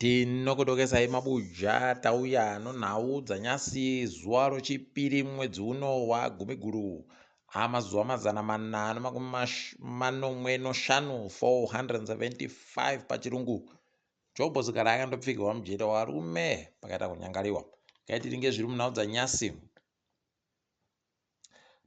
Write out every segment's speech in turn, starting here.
Tinokudokesai mabuja tauya nonhau dzanyasi zuva rochipiri mwedzi uno waGumiguru amazuva 475 475 pachirungu. Jobho Zigara akandopfigirwa mujeri warume pakaita kunyangariwa. Ngaitiringe zviri munhau dzanyasi.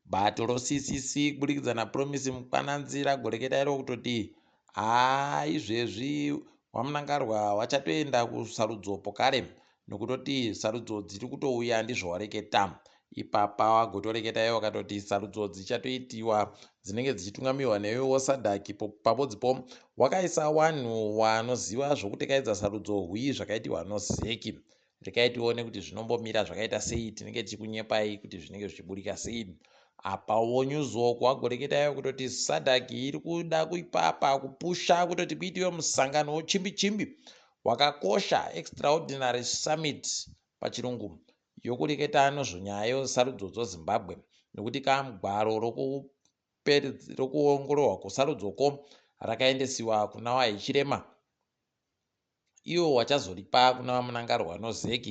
Bato roCCC kuburikidza naPromise Mukwananzi ragoreketa iro kutoti haa izvezvi waMnangarwa wachatoenda kusarudzo pokare nokutoti sarudzo dziri kutouya ndizvo wareketa. Ipapa wagotoreketa iwo wakatoti sarudzo dzichatoitiwa dzinenge dzichitungamirwa newewo SADC pabodzipo wakaisa wanhu wanoziva zvokutekaidza sarudzo hwii zvakaitiwa noZEC. Rekai tione kuti zvinombomira zvakaita sei, tinenge tichikunyepai kuti zvinenge zvichiburika sei. Apawo Newswalk wagoreketayo kutoti SADC iri kuda kuipapa kupusha kutoti kuitiwe musangano wochimbi chimbi wakakosha extraordinary summit pachirungu yokureketa nozvonyaya yesarudzo dzoZimbabwe nokuti kamugwaro rokuongororwa kwesarudzoko rakaendesiwa kuna waHichilema Iwo wachazoripa kuna VaMnangarwa noZEC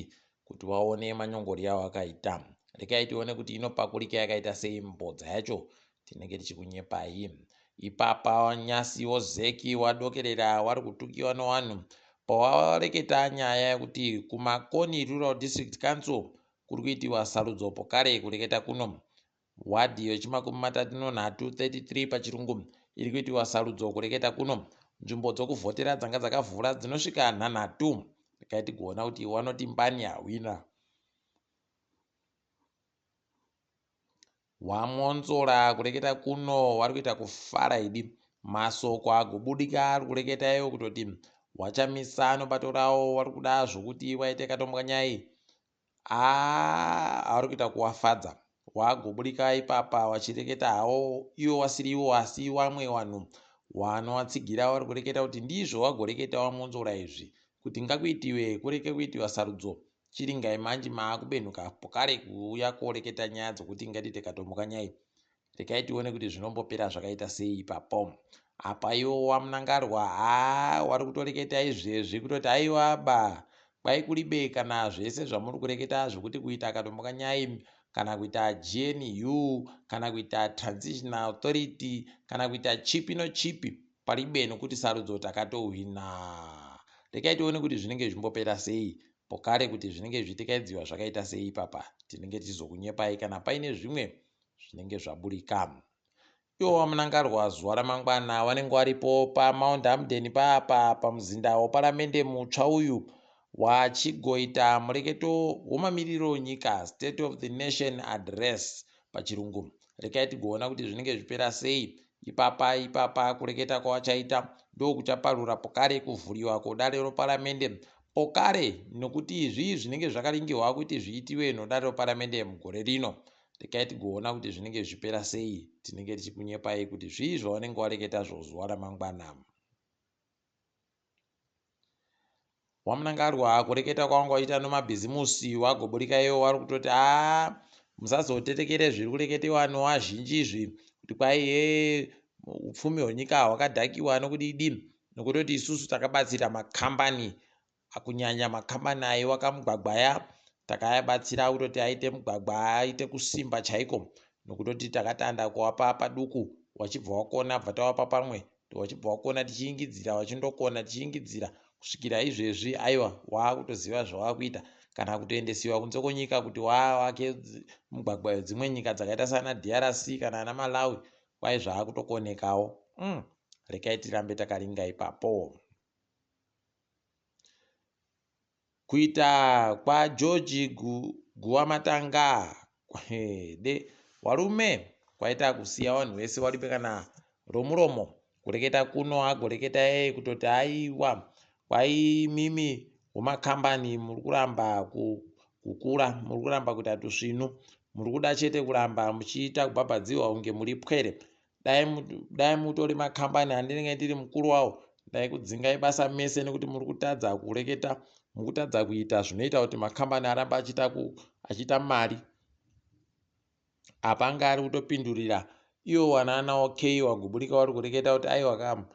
kuti waone manyongori awakaita. Rekai tione kuti inopakurika yakaita sei mbodza yacho tinenge tichikunyepai. Ipapa nyasiwo ZEC wadokerera wari kutukiwa nowanhu pawareketa nyaya yekuti kuMakoni Rural District Council kuri kuitiwa sarudzo pokare kureketa kuno. Wadhi yechimakumi matatu nonhatu, 33 pachirungu, iri kuitiwa sarudzo kureketa kuno. Nzvimbo dzokuvhotera dzanga dzakavhura dzinosvika nhanhatu. Regai tigoona kuti wanoti mbani hawina. Wamwonzora kureketa kuno wari kuita kufara idi. Masoko agobudika ari kureketa iwo kutoti wachamisa nobato rawo wari kuda zvokuti waite katombwanyai. Haa ari kuita kuwafadza wagobudika ipapa wachireketa hawo iwo wasiri iwo asi wamwe wanhu wanowatsigira wari kureketa kuti ndizvo wagoreketa wamonzora izvi kuti ngakuitiwe kureke kuitiwa sarudzo chiringai manji maakubenhuka pokare kuuya koreketa nyaya dzokuti ngatiite katomuka nyai Regai tione kuti zvinombopera zvakaita sei ipapo. Apa iwo waMnangarwa haa wari kutoreketa izvezvi kutoti aiwa ba kwai kuribe kana zvese zvamuri kureketa zvekuti kuita katomboka nyai kana kuita GNU kana kuita transitional authority kana kuita chipi nochipi paribe nokuti sarudzo takatohwina. Regai tione kuti zvinenge zvimbopera sei pokare kuti zvinenge zvichitekaidziwa zvakaita sei ipapa tinenge tichizokunyepai kana paine zvimwe zvinenge zvaburika. Iwo waMnangarwa zuva ramangwana wanenge waripo paMount Hampden paapa pamuzinda weparamende mutsva uyu wachigoita mureketo wemamiriro enyika State of the Nation Address pachirungu. Rekai tigoona kuti zvinenge zvipera sei ipapa ipapa kureketa kwawachaita ndokuchaparura pokare kuvhuriwa kwodare roparamende pokare nokuti zvii zvinenge zvakaringihwa kuti zviitiwe nodare roparamende mugore rino. Regai tigoona kuti zvinenge zvichipera sei tinenge tichikunyepai kuti zvii zvaunenge wareketa zvozuva ramangwana. WaMnangarwa kureketa kwawanga uchiita nomabhizimusi wagoburika iwo wari kutoti haa musazotetekere zviri kureketewa nowazhinji izvi kuti kwai hee upfumi hwenyika hwakadhakiwa nokudidi nokutoti isusu takabatsira makambani Kunyanya makambani aiwaka mugwagwa aya takaabatsira kutoti aite mugwagwa aite kusimba chaiko nokutoti takatanda kuwapa paduku wachibva wakona bva tawapa pamwe wachibva wakona tichiingidzira wachindokona tichiingidzira kusvikira izvezvi aiwa waakutoziva zvawakuita kana kutoendesiwa kunze kwenyika kuti waawake mugwagwa wedzimwe nyika dzakaita sana DRC kana ana Malawi kwai zvaakutokonekawo mm. Rekai tirambe takaringa ipapo. Kuita kwaGeorge Guvamatanga de warume kwaita kusiya vanhu vese waripe kana romuromo kureketa kuno agoreketa ee kutoti aiwa kwaimimi wemakambani muri kuramba kukura muri kuramba kuita tusvinu muri kuda chete kuramba muchiita kubhabhadziwa kunge muri pwere dai dai mutori makambani andinenge ndiri mukuru wawo ndaikudzingai basa mese nekuti muri kutadza kureketa mukutadza kuita zvinoita kuti makambani arambe achiita achiita mari apa anga ari kutopindurira iwo wanana okay waguburika wari kureketa kuti aiwa kam.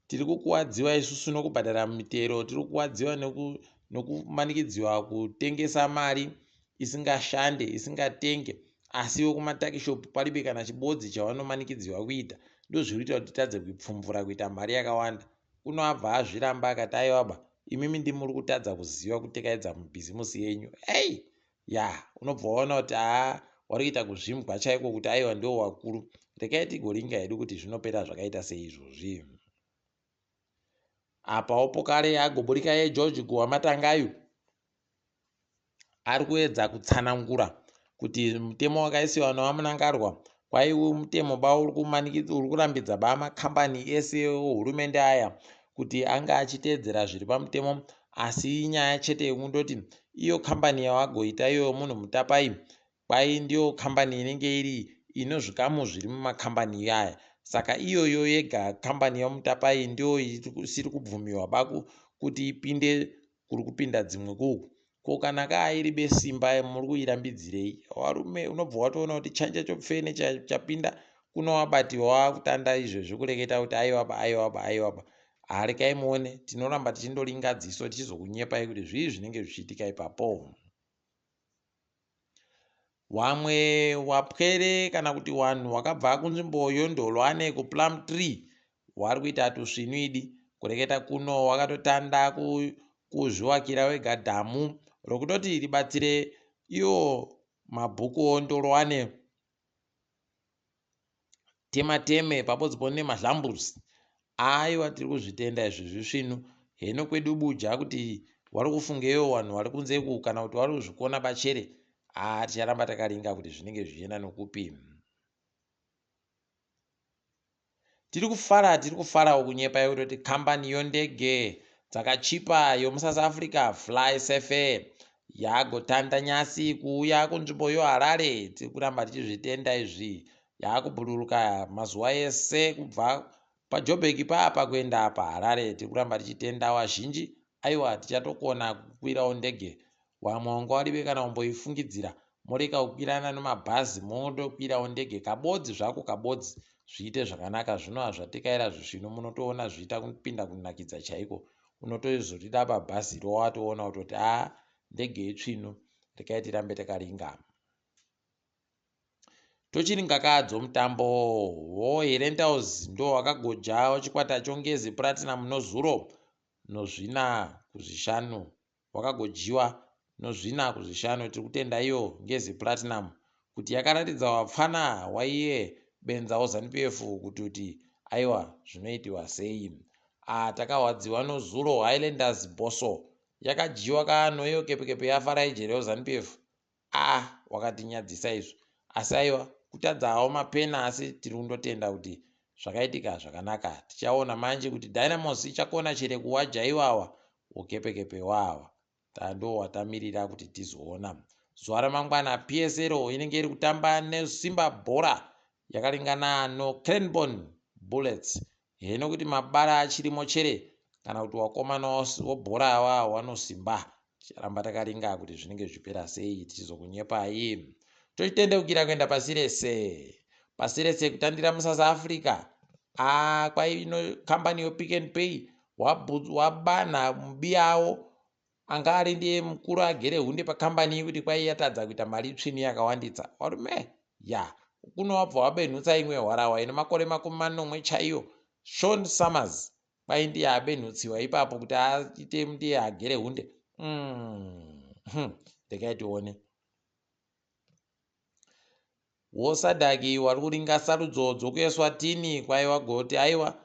Tiri kukuwadziwa isusu nokubhadhara mitero, tiri kukuwadziwa nokumanikidziwa kutengesa mari isingashande, isingatenge, asi ivo kumatakishopu paribe kana chibodzi chavanomanikidziwa kuita. Ndozviri kuita kuti titadze kupfumvura kuita mari yakawanda. Kuno abva azviramba akati aiwaba, imimi ndimi muri kutadza kuziva kutekaidza mubhizimusi yenyu. Ei ya unobva waona kuti haa wari kuita kuzvimbwa chaiko kuti aiwa ndiwo wakuru. Regai tigoringa hedu kuti zvinopera zvakaita sei izvozvi. Apawo pokare agoburika yeGeorge Guwamatangayu ari kuedza kutsanangura kuti mutemo wakaisiwa naVaMnangagwa kwaive mutemo ba uri kurambidza ba makambani ese ehurumende aya kuti ange achiteedzera zviri pamutemo asi inyaya chete yekundoti iyo kambani yawagoita iyoyo munhu mutapai kwai ndiyo kambani inenge iri ino zvikamu zviri mumakambani iyaya saka iyoyo yega kambani yamutapai ndiyo isiri kubvumiwa baku kuti ipinde kuri kupinda dzimwe kuku ko kana kaairi besimba muri kuirambidzirei varume unobva watoona kuti chanja chopfene chapinda kuno wabatiwa wakutanda izvezvi kureketa kuti aiwaba aiwaba aiwaba harekai muone tinoramba tichindoringa dziso tichizokunyepai kuti zvii zvinenge zvichiitika ipapo. Wamwe wapwere kana kuti wanhu wakabva kunzvimbo yoNdolwane kuPlumtree wari kuita tusvinu idi. Kureketa kuno wakatotanda kuzvivakira wega dhamu rokutoti ribatsire iwo mabhuku oNdolwane Temateme pabodzipo nemahlambuzi. Aiwa tiri kuzvitenda izvi zvisvinu. Heno kwedu Buja kuti wari kufungeiwo vanhu vari kunze uku kana kuti wari kuzvikona pachere. Haa ticharamba takaringa kuti zvinenge zvichienda nokupi. Tiri kufara tiri kufarawo kunyepa yekutoti kambani yondege dzakachipa yomuSouth Africa Fly Safair yagotanda nyasi kuuya kunzvimbo yoHarare. Tiri kuramba tichizvitenda izvi. Yakubhururuka mazuva ese kubva paJoburg paapa kuenda apa Harare. Tiri kuramba tichitenda vazhinji. Aiwa tichatokona kukwirawo ndege. Wamwe wanga waribe kana kumboifungidzira. Moreka kukwirana nemabhazi mondokwirawo ndege kabodzi zvako kabodzi zviite zvakanaka. Zvino hazvatekaira zvisvinu munotoona zviita kupinda kunakidza chaiko. Unotozorida pabhazi ro watoona kutoti haa ndege itsvinu rekai tirambe takaringa. Tochiringa dzomutambo woHerentals ndo wakagoja chikwata choNgezi Platinum nozuro nozvina kuzvishanu wakagojiwa nozvina kuzvishanu. Tiri kutenda iyo Ngezi Platinum kuti yakaratidza wapfana waiye benza woZanu PF kuti aiwa zvinoitiwa sei. Ah, takahwadziwa nozuro Highlanders Bosso yakajiwa kano iyo kepekepe yaFarai Jere weZanu PF. Ah, wakatinyadzisa izvo. Asi aiwa kutadza hawo mapena asi tiri kundotenda kuti zvakaitika zvakanaka. Tichaona manje kuti Dynamos ichakona chere kuwaja iwawa wokepekepe wawa. Ndo watamirira kuti tizoona. Zuva ramangwana PSL inenge iri kutamba neSimba Bhora yakaringana noCranborne Bullets. Heno kuti mabara achirimo chere kana kuti wakomana wobhora awa wanosimba. Ticharamba takaringa kuti zvinenge zvichipera sei tichizokunyepai. Tochitendeukira kuenda pasi rese. Pasi rese kutandira muSouth Africa. Ah, kwaino kambani yoPick and Pay wabanha mubiyawo anga ari ndiye mukuru agere hunde pakambani iyi kuti kwai yatadza kuita mari tsvinu yakawanditsa. Warume ya kuno wabva wabenhutsa imwe hwarawa ine makore 70 chaiyo Sean Summers kwai ndiye abenhutsiwa ipapo kuti aite ndiye agere hunde. Regai tione. WoSadaki wari kuringa sarudzo dzokuEswatini kwai wagoti aiwa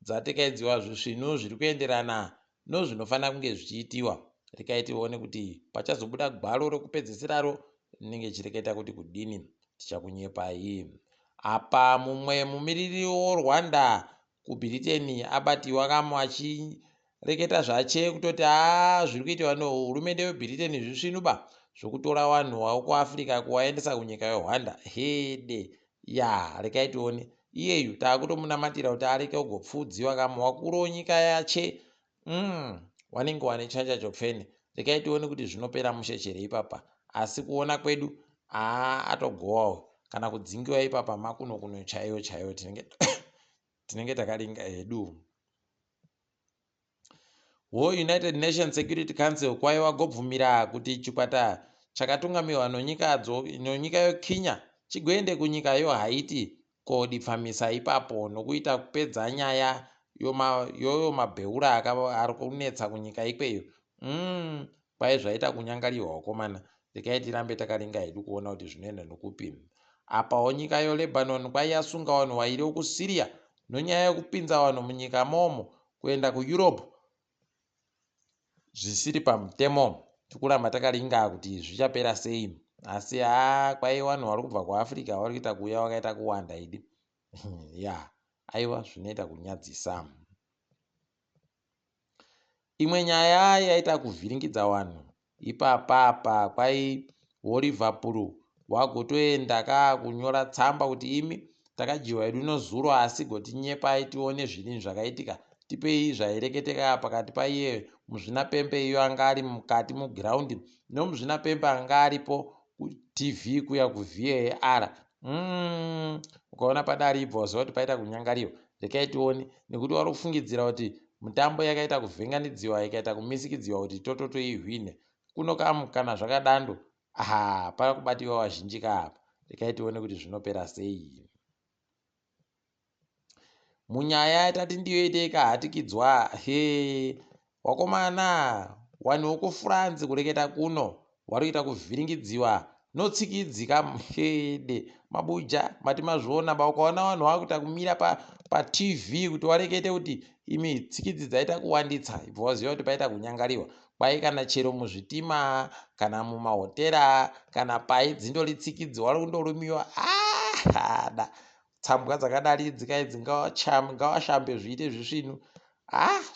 dzatekaidziwa zvisvinu zviri kuenderana nozvinofanira kunge zvichiitiwa. Regai tione kuti pachazobuda gwaro rokupedzisiraro rinenge richireketa kuti kudini. Tichakunyepai. Apa mumwe mumiriri woRwanda kuBritain abatiwa kamo achireketa zvache kutoti haa zviri kuitiwa nehurumende yeBritain zvisvinuba zvokutora vanhu vekuAfrica kuvaendesa kunyika yeRwanda. Hede ya regai tione. Iyeyu taakutomunamatira kuti areke kugopfuudziwa kamo wakuru wenyika yache wanenge wane chanja chopfene. Regai tione kuti zvinopera mushe chere ipapa. Asi kuona kwedu haa atogowawo kana kudzingiwa ipapa makuno kuno chaiyo chaiyo tinenge takaringa hedu. WoUnited Nations Security Council kwai wagobvumira kuti chikwata chakatungamirwa nonyika yoKenya chigoende kunyika yoHaiti kodipfamisa ipapo nokuita kupedza nyaya yoyo mabheura ari kunetsa kunyika ikweyo. Kwai zvaita kunyangariwa wakomana. Regai tirambe takaringa hedu kuona kuti zvinoenda nokupi. Apawo nyika yoLebanon kwai yasunga vanhu vairi vokuSyria nonyaya yekupinza vanhu munyika momo kuenda kuEurope zvisiri pamutemo. Tikuramba takaringa kuti zvichapera sei. Asi haa kwai vanhu vari kubva kuAfrica vari kuita kuuya vakaita kuwanda idi. Ya, aiwa zvinoita kunyadzisa. Imwe nyaya yaita kuvhiringidza vanhu ipapapa kwai woLiverpool wagotoenda ka kunyora tsamba kuti imi takadyiwa hedu nozuro asi gotinyepai tione zvinhu zvakaitika tipei zvaireketeka pakati paiye muzvinapembe iyo anga ari mukati mugiraundi nomuzvinapembe anga aripo kuTV kuya kuVAR. Ukaona padari ibva waziva kuti paita kunyangariwa. Regai tione nekuti vari kufungidzira kuti mutambo yakaita kuvhenganidziwa ikaita kumisikidziwa kuti toto toihwine. Kuno kamu kana zvakadando aha pari kubatiwa vazhinji kaapa. Regai tione kuti zvinopera sei. Munyaya yatati ndiyo ite ikahatikidzwa he wakomana vanhu vokuFrance kureketa kuno vari kuita kuvhiringidziwa notsikidzi kamhede mabuja mati mazviona ba ukaona vanhu vakuita kumira paTV kuti warekete kuti imi tsikidzi dzaita kuwanditsa ibva waziva kuti paita kunyangariwa. Kwai kana chero muzvitima kana mumahotera kana pai dzindori tsikidzi wari kundorumiwa da tsambwa dzakadari idzika idzi ngawashambe zviite zvisvinu.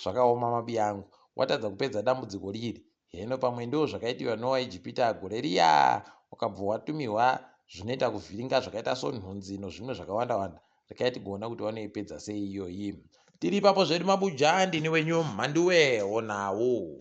Zvakaoma mabi angu watadza kupedza dambudziko riri. Heno pamwe ndo zvakaitiwa nowaIjipita gore riya ukabva watumiwa zvinoita kuvhiringa zvakaita sonhunzi nozvimwe zvakawanda wanda. Regai tigoona kuti vanoipedza sei iyoyi. Tiri ipapo zvedu mabuja ndini wenyu Mhanduwe onawo.